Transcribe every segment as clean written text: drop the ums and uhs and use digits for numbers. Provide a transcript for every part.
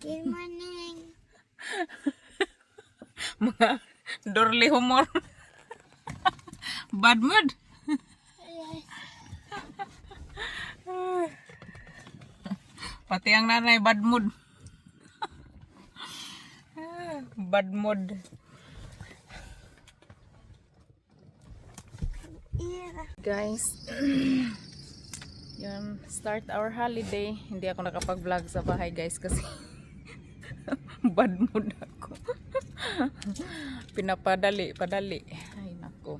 Good morning. Mga dårlig humor. Bad mood. Yes. Pati ang nanay, bad mood. Bad mood. Yeah. Guys, yun, start our holiday. Hindi ako nakapag-vlog sa bahay, guys, kasi bad mood ako. Pinapadali, padali. Ay, nako.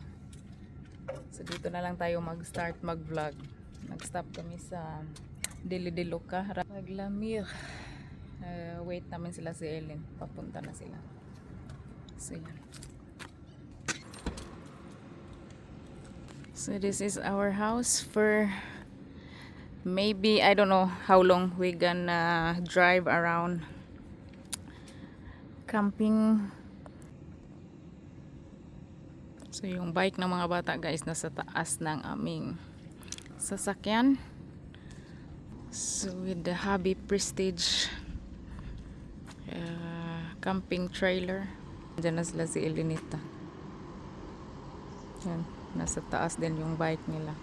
So, dito na lang tayo mag-start mag-vlog. Nag-stop kami sa Dilidiluka. Paglamir. Wait namin sila si Ellen. Papunta na sila. So, yun. So this is our house for maybe, I don't know how long we gonna drive around camping. So yung bike ng mga bata, guys, nasa taas ng aming sasakyan. So with the Hobby Prestige camping trailer. Diyan na sila si Elenita. Yan, nasa taas din yung bike nila.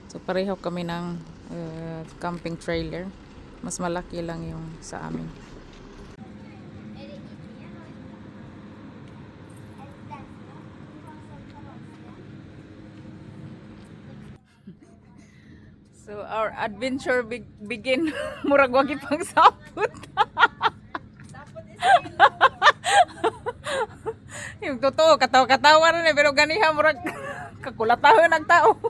So pareho kami ng camping trailer. Mas malaki lang yung sa amin. Er det ikke jeg har? Er det denne du har sett på vannet? So our adventure begin. Murag wagi pang sapot. Yung totoo, katawa-katawa rin eh, pero ganiha murag kakulatahon ang tao.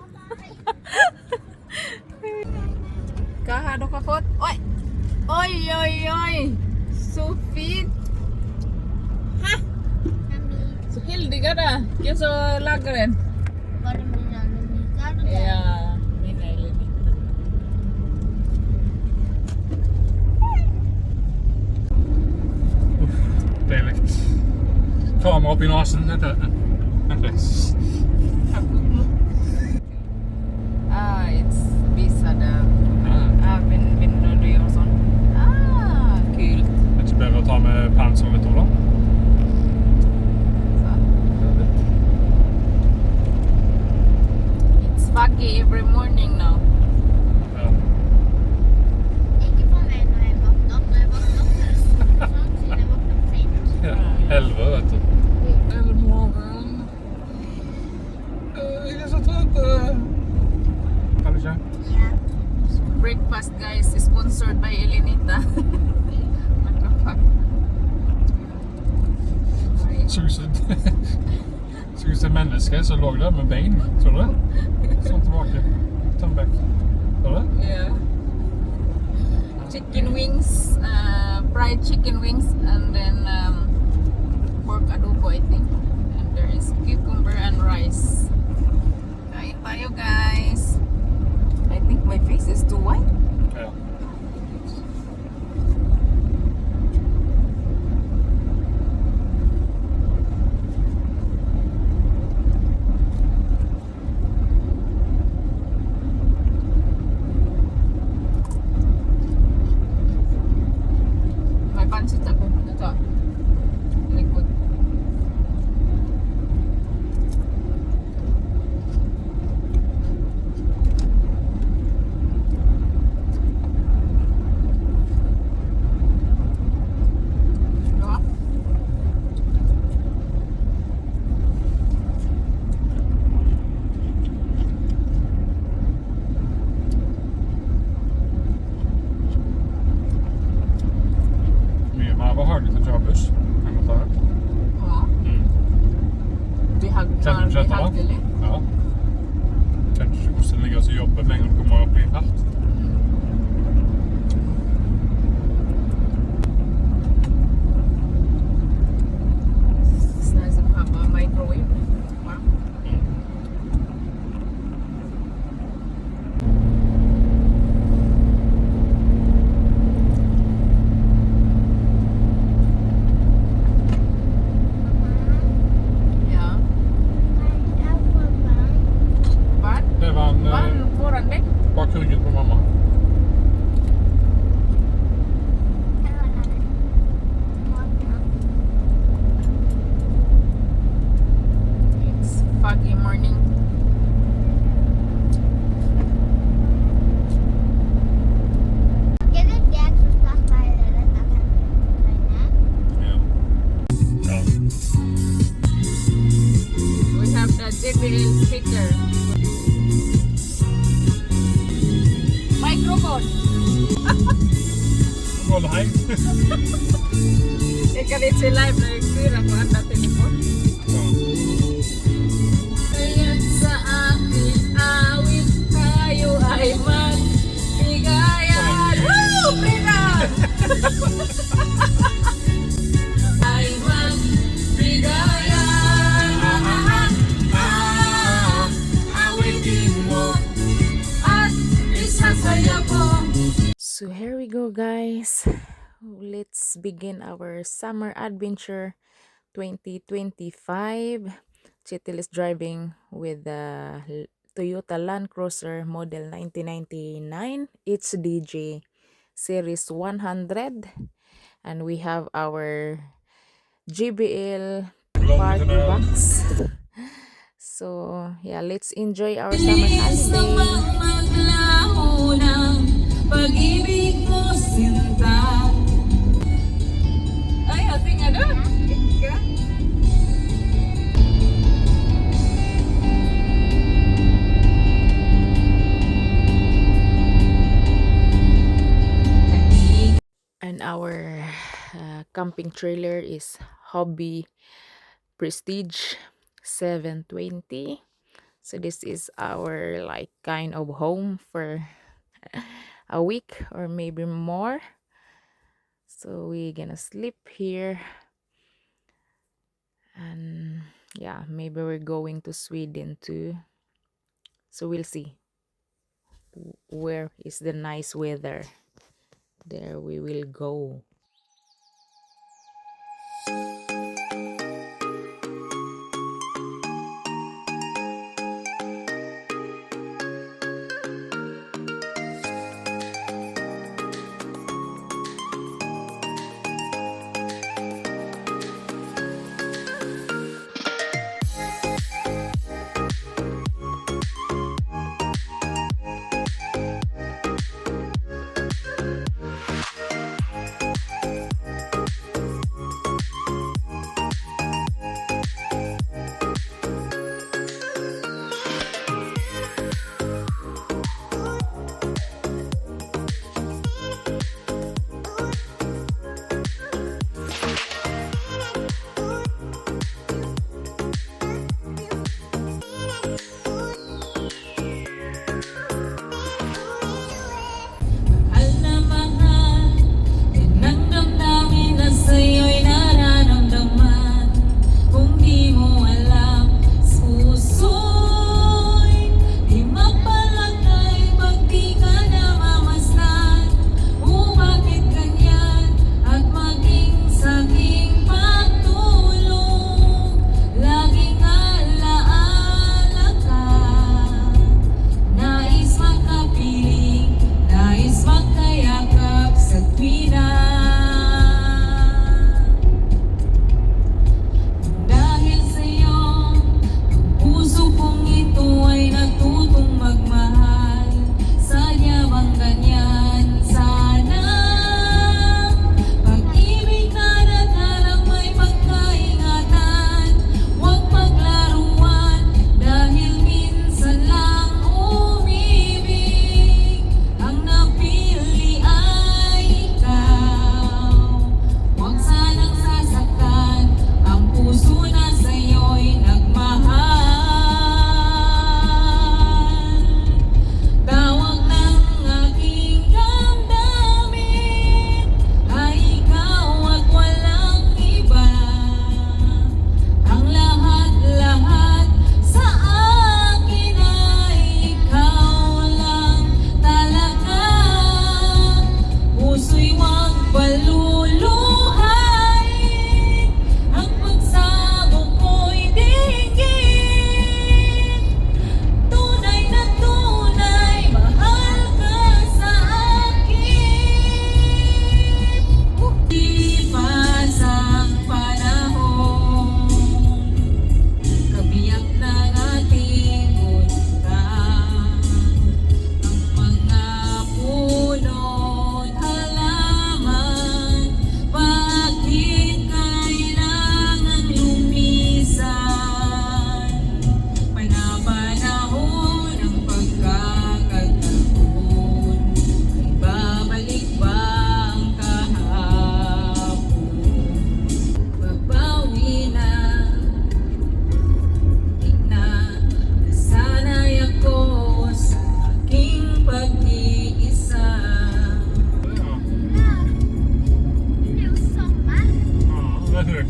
Kahado ka fot. Oy! Oy, oy, oy! So fit! Ha? Så heldig ka na. Kaya sa lagren. Var det mina mykere? Yeah. Mina Elenita. Deilig. Kamera opp i nesen. Vent litt. Vent litt. Ah, it's visa the Ja. Ah, vin du gjør sånn. Ah, kult. Er det ikke bedre å ta med pensel litt òg, da? Så. It's foggy every morning now. Ja. Ikke for meg når jeg våkner opp. Når jeg våkner opp, så er det solsong siden jeg våkner opp sent. Ja. 11, vet du. Hele morgen. Jeg er så trøtt. Kan du ikke? Ja. Breakfast, guys, is sponsored by Elenita. What the fuck? Alright. Så ut som så ut som et menneske som lå der med bein. Så du det? Sånn tilbake. Turn back. Så du det? Yeah. Chicken wings, fried chicken wings, and then pork adobo, I think. And there is cucumber and rice. Kain tayo, guys. I think my face is too white. Ja. May pansit ako. Ito. Likod. Diba? Mye mer behagelig å kjøre buss enn å ta det. Oo. Bihag, Kjenner du ikke etter da? behagelig. Ja. Kjenner ikke hvordan det ligger og jobber med en gang du kommer opp i fart. It's nice to have a microwave. Wow. Ja. Jeg får vann. Vann? Det var en Vann foran deg. bak ryggen på mamma. JBL speaker. Microphone. Gå live. Ikaw si live na nagsira ko ang telephone. Ja. Kaya't sa aking awit tayo ay magbigayan. Woo! Freedom! Ay magbigayan. Ah, ah, awitin mo at isasaya mo. So here we go, guys. Let's begin our summer adventure 2025. Chitil is driving with the Toyota Land Cruiser model 1999 HDJ Series 100, and we have our JBL party box. So yeah, let's enjoy our summer holiday. Maglaho ng pag-ibig mo, sinta. Ay, ating ano? Ika? And our camping trailer is Hobby Prestige 720. So this is our like kind of home for a week or maybe more. So we're gonna sleep here. And yeah, maybe we're going to Sweden too. So we'll see where is the nice weather. There we will go.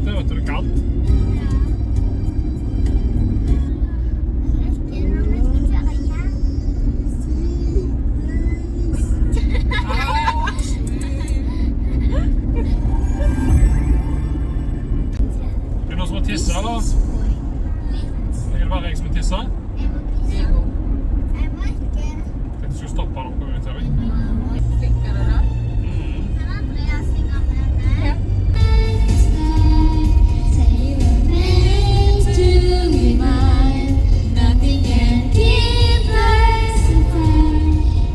ute, vet du. Det er kaldt. Ja. Ikke når vi skal kjøre hjem. Er det noen som har tissa, eller? Litt. Er det bare jeg som har tissa? Jeg må pisse. Ego. Jeg må ikke. Tenkte jeg skulle stoppe når vi kom ut her. Vi. Klikker det da? Kan Andreas synge med meg? Say you were meant to be mine. Nothing can keep us apart.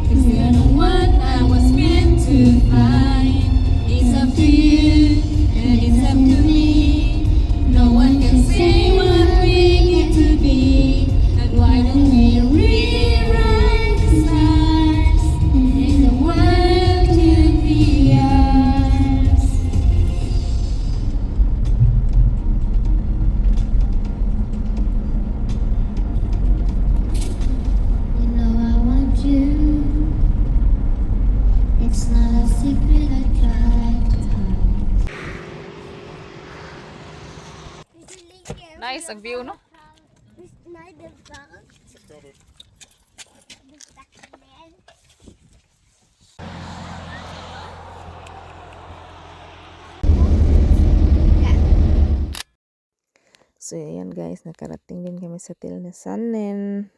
'Cause you're the one I was meant to find. It's up to you, and it's up to me. No one can say what we get to be. And why don't we rewrite the stars? And the world to be ours. You know I want you. It's not a secret I tried to hide. Nice ang view, no? Nei, det er varmt. Det dekker mer. So, ayan guys, nakarating din kami sa Tilnesanen.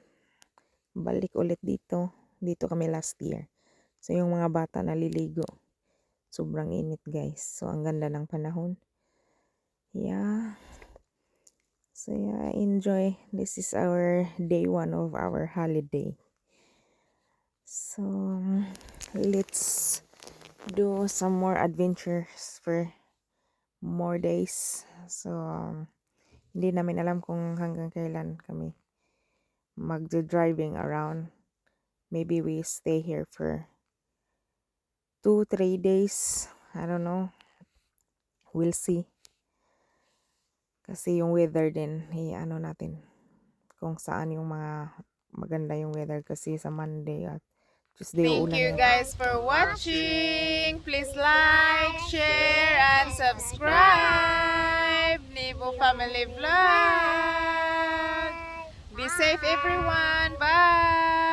Balik ulit dito. Dito kami last year. So, yung mga bata naliligo. Sobrang init, guys. So, ang ganda ng panahon. Yeah. So, yeah, enjoy. This is our day one of our holiday. So, let's do some more adventures for more days. So, hindi namin alam kung hanggang kailan kami magdo-driving around. Maybe we stay here for 2, 3 days. I don't know. We'll see. Kasi yung weather din, i-ano natin kung saan yung mga maganda yung weather kasi sa Monday at Tuesday. Thank Uulan you yata. guys for watching. Please like, share, and subscribe. Nibo Family Vlog. Be safe, everyone. Bye.